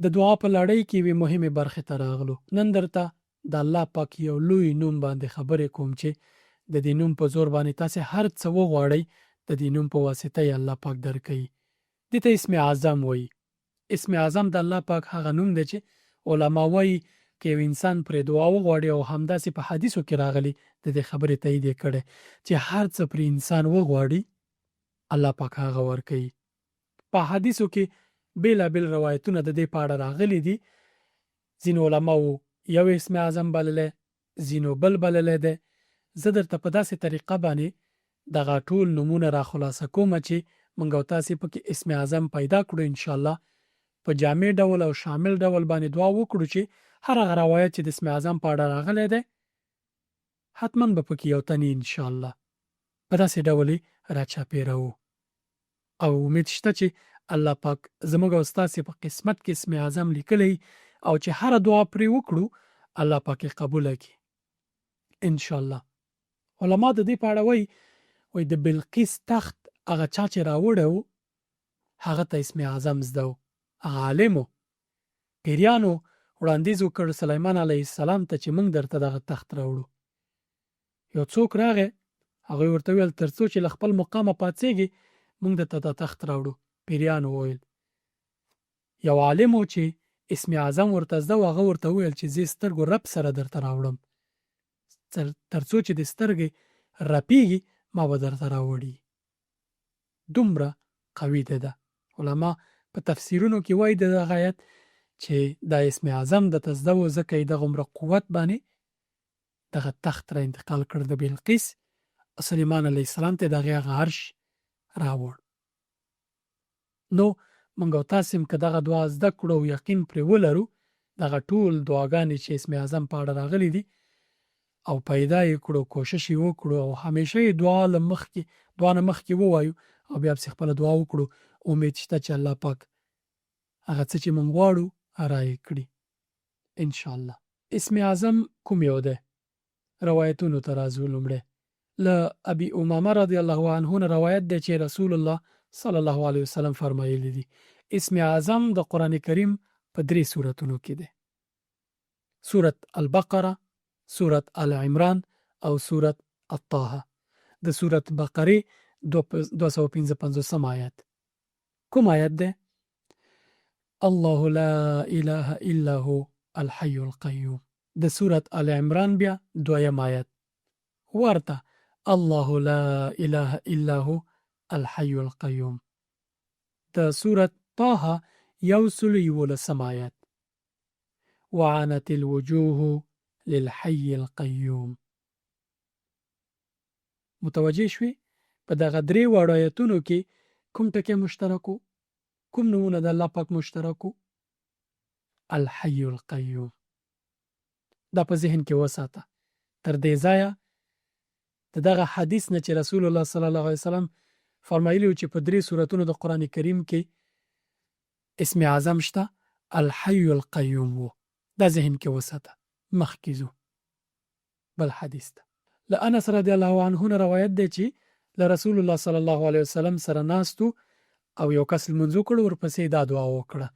د دعا په لړۍ کې یوې مهمې برخې ته راغلو. نن درته د الله پاک یو لوی نوم باندې خبرې کوم چې د دې نوم په زور باندې تاسې هر څه وغواړئ د دې نوم په واسطه یې الله پاک درکوي. دې ته اسم اعظم وایي. اسم اعظم د الله پاک هغه نوم دی چې علما وایي که یو انسان پرې دعا وغواړي او همداسې په حدیثو کې راغلي د دې خبرې تایید یې کړی چې هر څه پرې انسان وغواړي الله پاک هغه ورکوي. په احادیثو کې بېلا بېل روایتونه د دې په اړه راغلي دي، ځینو علماوو یو اسم اعظم بللی، ځینو بل بللی دی، زه درته په داسې طریقه باندې دغه ټول نومونه را خلاصه کوم چې موږ او تاسې پکې اسم اعظم پیدا کړو ان شاء الله په جامع ډول او شامل ډول باندې دعا وکړو چې هر هغه روایت چې د اسم اعظم په اړه راغلی دی حتما به پکې یو تن ان شاء الله په داسې ډول یې راچاپېروو. او امید شته چې الله پاک زموږ او ستاسې په قسمت کې اسم اعظم لیکلی او چې هره دعا پرې وکړو الله پاک یې قبوله کړي ان شاء الله. علما د دې په اړه وایي، وایي د بلقیس تخت هغه چا چې راوړی و هغه ته اسم اعظم زده و، هغه عالم و. پیریانو وړاندیز وکړ سلیمان علیه السلام ته چې موږ درته دغه تخت راوړو. یو څوک راغی، هغوی ورته وویل، تر څو چې له خپل مقامه پاڅېږې، موږ درته دا تخت راوړو. پیریانو وویل، یو عالم و چې اسم اعظم ورته زده و، هغه ورته وویل چې زه یې سترګو رپ سره درته راوړم، تر څو چې دې سترګې رپېږي، ما به درته راوړي. دومره قوي دی ده. علما په تفسیرونو کې وایي د دغه آیت چې دا اسم اعظم ده ته زده و، ځکه یې دغومره قوت باندې دغه تخت را انتقال کړ د بلقیس او سلیمان علیه السلام ته د هغې هغه عرش راوړ. نو مونږ او تاسې هم که دغه دعا زده کړو او یقین پرې ولرو، دغه ټول دعاګانې چې اسم اعظم په اړه راغلي دي او پیدا یې کړو، کوشش یې وکړو او همیشه یې دعا له مخکې دعا نه مخکې ووایو او بیا پسې خپله دعا وکړو، امید شته چې الله پاک هغه څه چې مونږ غواړو را یې کړي ان شاء الله. اسم اعظم کوم یو دی؟ روایتونو ته راځو لومړی له ابي امامه رضی الله عنه نه روایت دی چې رسول الله صلی الله علیه وسلم فرمایلي دي اسم اعظم د قرآن کریم په درې سورتونو کې دی سورت البقره سورت آل عمران او سورت الطه د سورت بقره 255 آیت کوم آیت دی؟ الله لا اله الا هو الحي القيوم. د سورة آل عمران بیا دویم آیت ورته الله لا اله الا هو الحي القيوم. د سورة طه یو سل یولسم آیت وعنت الوجوه للحي القيوم. متوجه شوې؟ په دغه درې واړو آیتونو کې کوم ټکی مشترک وو؟ کوم نومونه د الله پاک مشترک وو؟ الحي القيوم. دا په ذهن کې وساته. تر دې ځایه د دغه حدیث نه چې رسول الله صلی الله علیه وسلم فرمایلی چې په درې سورتونو د قرآن کریم کې اسم اعظم شته الحي القيوم وو، دا ذهن کې وساته. مخکې ځو بل حدیث ته. له انس رضی الله عنه نه روایت دی چې له رسول الله صلی الله علیه وسلم سره ناست وو او یو کس لمونځ وکړ ورپسې یې دا دعا وکړه،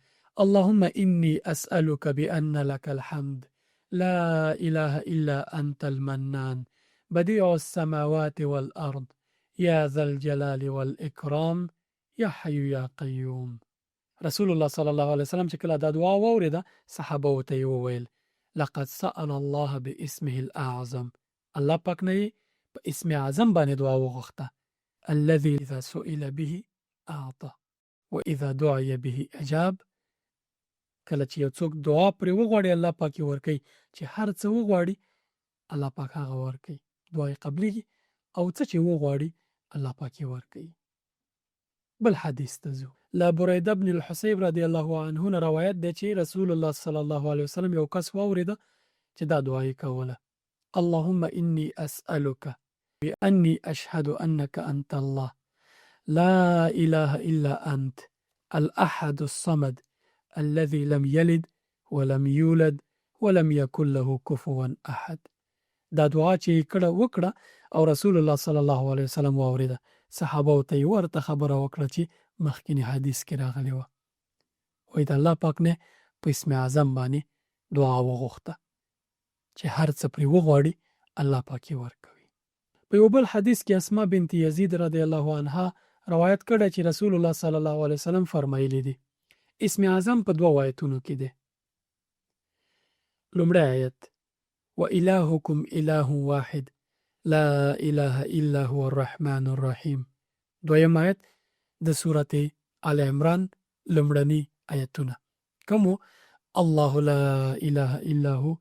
اللهم انی اسألک بأن لک الحمد لا اله الا انت المنان بدیع السماوات والارض یا ذا الجلال والاکرام یا حی یا قیوم. رسول الله صلی الله علیه وسلم چې کله دا دعا واورېده صحابه وو ته یې وویل، لقد سأل الله باسمه الاعظم، الله پاک نه یې په اسم اعظم باندې دعا وغوښته، الذي اذا سئل به اعطی واذا دعي به اجاب، کله چې یو څوک دعا پرې وغواړي الله پاک یې ورکوي، چې هر څه وغواړي الله پاک هغه ورکوي، دعا یې قبلیږي او څه چې وغواړي الله پاک یې ورکوي. بل حدیث ته ځو. له بریده بن الحصیب رضی الله عنه نه روایت دی چې رسول الله صلی الله علیه وسلم یو کس واورېده چې دا دعا یې کوله، اللهم انی اسألک بأنی اشهد انک انت الله لا اله الا انت الاحد الصمد الذي لم یلد ولم یولد ولم یکن له کفوا احد. دا دعا چې یې کړه وکړه او رسول الله صلی الله علیه وسلم واورېده، صحابه وو ته یې ورته خبره وکړه چې مخکیني حدیث کې راغلې وه. وایي د الله پاک نه په اسم اعظم باندې دعا وغوښته چې هر څه پرې وغواړي الله پاک یې ورکوي. په یوه بل حدیث کې اسماء بنت یزید رضی الله عنها روایت کړی چې رسول الله صلی الله علیه وسلم فرمایلي دي، اسم اعظم په دوو آیتونو کې دی. لومړی آیت، والهکم اله واحد لا اله الا هو الرحمن الرحیم. دویم آیت د سورة آل عمران لومړني آیتونه کوم وو؟ الله لا اله الا هو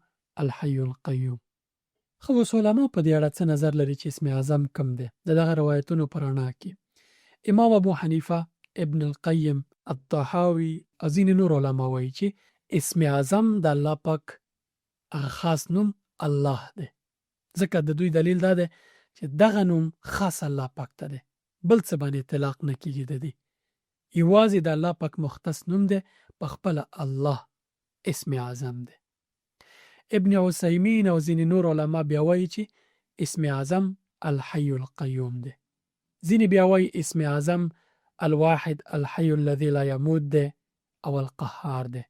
الحی القیوم. ښه اوس علماء په دې اړه څه نظر لري چې اسم اعظم کوم دی؟ د دغه روایتونو په رڼا کې امام ابو حنیفه، ابن القیم، الطحاوي او ځینې نور علماء وایي چې اسم اعظم د الله پاک هغه خاص نوم الله دی ځکه د دوی دلیل دا دی چې دغه نوم خاص الله پاک ته دی بل څه باندې اطلاق نه کیږي د دې یوازې د الله پاک مختص نوم دی په خپله الله اسم اعظم دی. ابن عثیمین او ځینې نور علما بیا وایي چې اسم اعظم الحی القیوم دی. ځینې بیا وایي اسم اعظم الواحد الحی الذی لا یموت دی او القهار دی.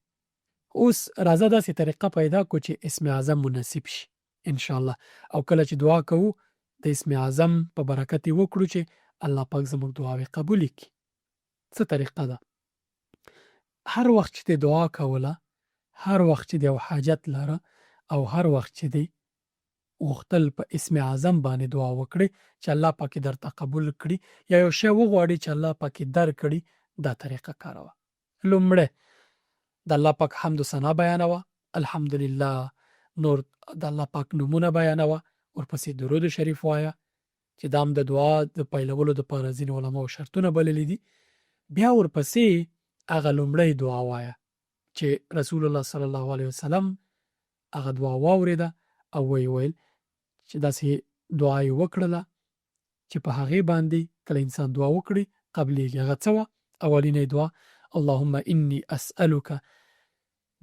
اوس راځه داسې طریقه پیدا کړو چې اسم اعظم مو نصیب شي ان شاء الله او کله چې دعا کوو د اسم اعظم په برکت یې وکړو چې الله پاک زموږ دعاوې قبولې کړي. څه طریقه ده؟ هر وخت چې دې دعا کوله، هر وخت چې دې یو حاجت لاره او هر وخت چې دې غوښتل په اسم اعظم باندې دعا وکړې چې الله پاک یې درته قبول کړي یا یو شی وغواړي چې الله پاک یې درکړي، دا طریقه کاروه. لومړی د الله پاک حمد و ثنا بیانوه، الحمدلله، نور د الله پاک نومونه بیانوه، ورپسې درود شریف وایه، چې دا هم د دعا د پیلولو لپاره ځینې علماو شرطونه بللي دي، بیا ورپسې هغه لومړۍ دعا وایه چې رسول الله صلی الله علیه وسلم هغه دعا واورېده او ویې ویل چې داسې دعا یې وکړله چې په هغې باندې کله انسان دعا وکړي قبلېږي. هغه څه وه؟ اولینۍ دعا، اللهم انی اسألک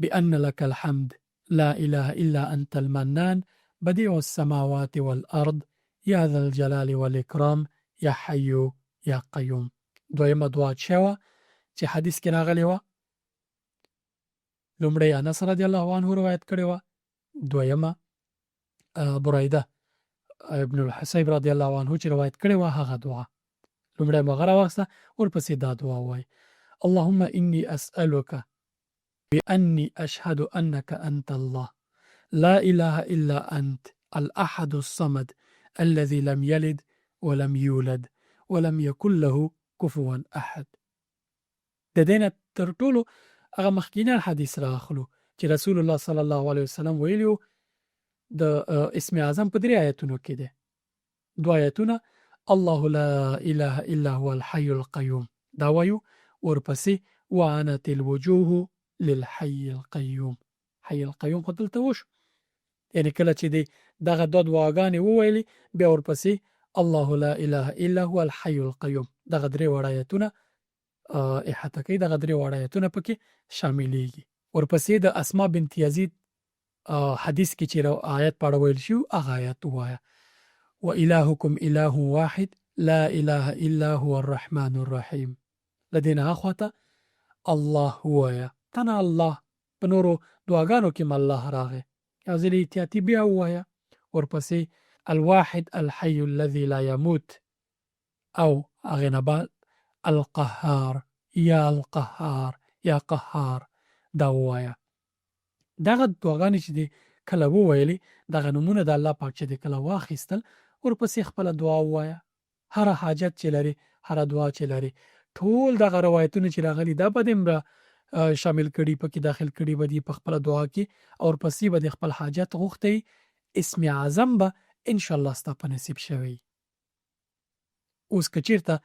بأن لک الحمد لا اله الا انت المنان بديع السماوات والارض يا ذا الجلال والاکرام يا حي يا قيوم. دویمه دعا څه وه چې حدیث کې راغلې وه؟ لومړی انس رضی الله عنه روایت کړې وه، دویمه بريده ابن الحصیب رضی الله عنه چې روایت کړې وه هغه دعا. لومړی مو هغه راواخیسته، ورپسې دا دعا وایي، اللهم اني اسألک بأني أشهد أنك أنت الله لا إله إلا أنت الأحد الصمد الذي لم يلد ولم يولد ولم يكن له كفوا أحد. د دې نه تر ټولو هغه مخکینی حدیث را اخلو چې رسول الله صلی الله علیه وسلم ویلي وو، د اسم اعظم په درې آیتونو کې دی. دوه آیتونه الله لا اله الا هو الحي القيوم دا وایو، ورپسې وعنت الوجوه للحي القيوم. حي القيوم خو دلته وشو، یعنی کله چې دی دغه دوه دعاګانې وویلې بیا ورپسې الله لا اله الا هو الحي القيوم دغه درې واړه آیتونه احاطه کوي، دغه درې واړه آیتونه پکې شاملېږي. ورپسې د اسماء بنت یزید حدیث کې چې آیت په اړه ویل شوي هغه آیت ووایه، والهکم اله واحد لا اله الا هو الرحمن الرحیم. له دې نه هاخوا ته الله ووایه، تنها الله، په نورو دعاګانو کې هم الله راغی، یو ځل احتیاطي بیا ووایه. ورپسې الواحد الحی الذی لا یموت او هغې نه بعد القهار یا القهار یا قهار دا ووایه. دغه دعاګانې چې دې کله وویلې، دغه نومونه د الله پاک چې دې کله واخیستل، ورپسې خپله دعا ووایه. هره حاجت چې لرې، هره دعا چې لرې، ټول دغه روایتونه چې راغلي دا به دې هم را شامل کړي، پکې داخل کړي به دي په خپله دعا کې، او ورپسې به دې خپل حاجت غوښتی، اسم اعظم به ان شاء الله ستا په نصیب شوی. اوس که چیرته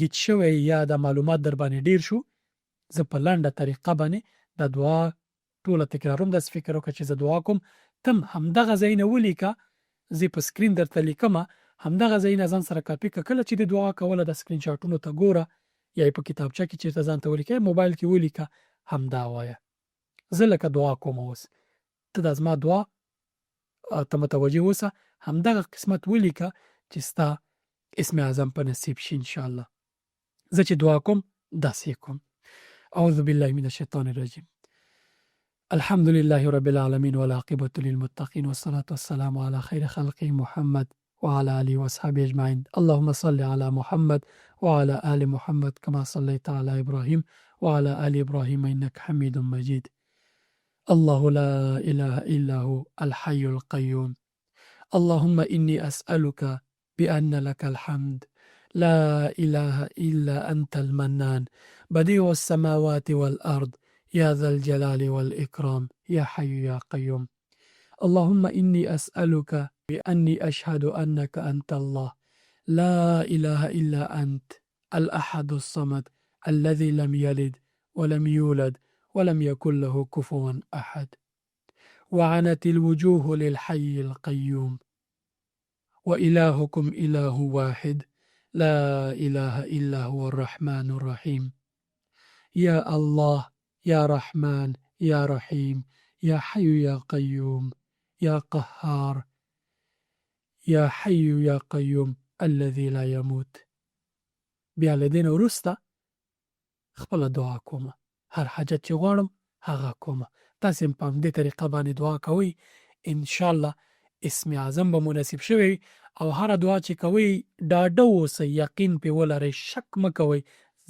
ګیچ شوی یا دا معلومات در باندې ډیر شو، زه په لنډه طریقه باندې دا دعا ټوله تکراروم. داسې فکر وکړه چې زه دعا کوم، تم همدغه ځایونه ولیکه، زه په سکرین درته لیکم، همدغه ځایونه ځان سره کاپي که. کله چې د دعا کوله د سکرین شاټونو ته ګوره یا په کتابچه کې چیرته ځان ته ولیکه، موبایل کې ولیکه، همدا وایه. زه لکه دعا کوم اوس، ته دا زما دعا ته متوجه اوسه، همدغه قسمت ولیکه چې ستا اسم اعظم په نصیب شي ان شاء الله. زه چې دعا کوم داسې کوم. اعوذ بالله من الشیطان الرجیم. الحمد لله رب العالمين والعاقبة للمتقين والصلاة والسلام على خير خلقه محمد وعلى آله وأصحابه أجمعين اللهم صل على محمد وعلى آل محمد كما صليت على إبراهيم وعلى آل إبراهيم إنك حميد مجيد الله لا إله إلا هو الحي القيوم اللهم إني أسألك بأن لك الحمد لا إله إلا أنت المنان بديع السماوات والأرض يا ذا الجلال والإكرام يا حي يا قيوم اللهم إني أسألك بأني أشهد أنك أنت الله لا إله إلا أنت الأحد الصمد الذي لم يلد ولم يولد ولم يكن له كفوا أحد وعنت الوجوه للحي القيوم وإلهكم إله واحد لا إله إلا هو الرحمن الرحيم يا الله يا رحمن يا رحيم يا حي يا قيوم يا قهار يا حي يا قيوم الذي لا يموت. بیا له دې نه وروسته خپله دعا کوم، هر حاجت چې غواړم هغه کوم. تاسې هم په همدې طریقه باندې دعا کوئ، ان شاء الله اسم اعظم به مو نصیب شوی وي. او هره دعا چې کوئ ډاډه اوسئ، یقین پرې ولرئ، شک مه کوئ،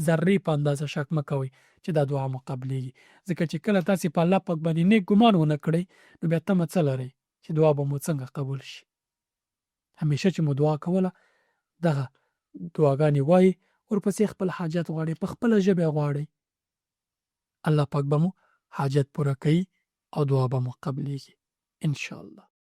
ذرې په اندازه شک مه کوئ چې دا دعا مو قبلېږي. ځکه چې کله تاسې په الله پاک باندې نیک ګمان ونه کړئ نو بیا تمه څه لرئ چې دعا به مو څنګه قبول شي. همیشه چې مو دعا کوله دغه دعاګانې وایي، ورپسې خپل حاجت غواړئ، په خپله ژبه غواړئ، الله پاک به مو حاجت پوره کوي او دعا به مو قبلېږي ان شاء الله.